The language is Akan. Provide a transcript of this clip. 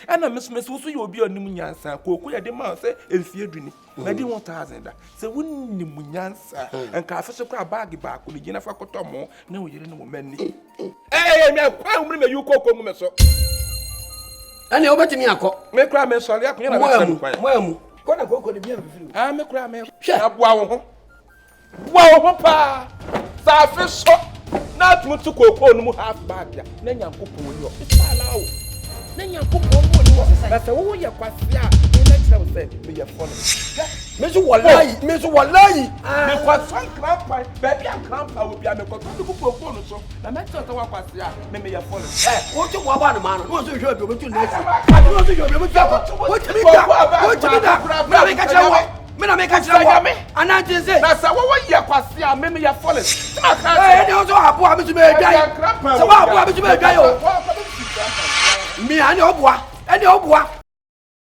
Ɛna me nso mese wo so yɛ obi a ɔnim nyansa. Kooko yɛde ma wo sɛ mfie du ni. Madi 1,000 da. Sɛ wonim nyansa a, nka afe so koraa baage baako no gyina fa kɔtɔ mo ne wo yere ne wo mma ni. Ɛɛ mɛ kwan mu ne mɛ yi kooko ngu me so. Ɛnna wobɛtumi akɔ. Me koraa me sɔre akɔnya na bɛkyerɛ me kwan. Mo amu. Kɔ na kooko no bi amfifiri o. Ah me koraa me. Hwɛ. Aboa wo ho. Boa wo ho paa. Sɛ afe sɔ na atumi to kookoo no mu half bag a, na Nyankopɔn ni hɔ. It's allow. Na Nyankopɔn no ni hɔ. Na sɛ wo yɛ kwasea a, me mɛkyerɛ wo sɛ meyɛ fɔle. Hwɛ, me nso wɔlayi, me nso wɔlayi. Mekɔtɔ nkrampa, baabi a nkrampa wɔ bia mekɔtɔ de gu kookoo no so. Na mɛkyerɛ sɛ woakwasea a, me meyɛ fɔle. Ɛ, woto boa bɔ anomaa no, na wɔn nso hwɛ obi obetu ne afi. Na wɔn nso hwɛ obi obetu akɔ. Wotumi da, wotumi da. Me na meka kyerɛ wɔ. Me na meka kyerɛ wɔ. Anaa nti nse. Na sɛ wɔwɔ yɛ kwasea a, me meyɛ fɔle. Sɛ maka Ɛ, akyerɛ ɛne wo nso aboa me so mɛdwan. Sɛ woaboa me so mɛdwan o. Mia, ɛne ɔboa, ɛne ɔboa.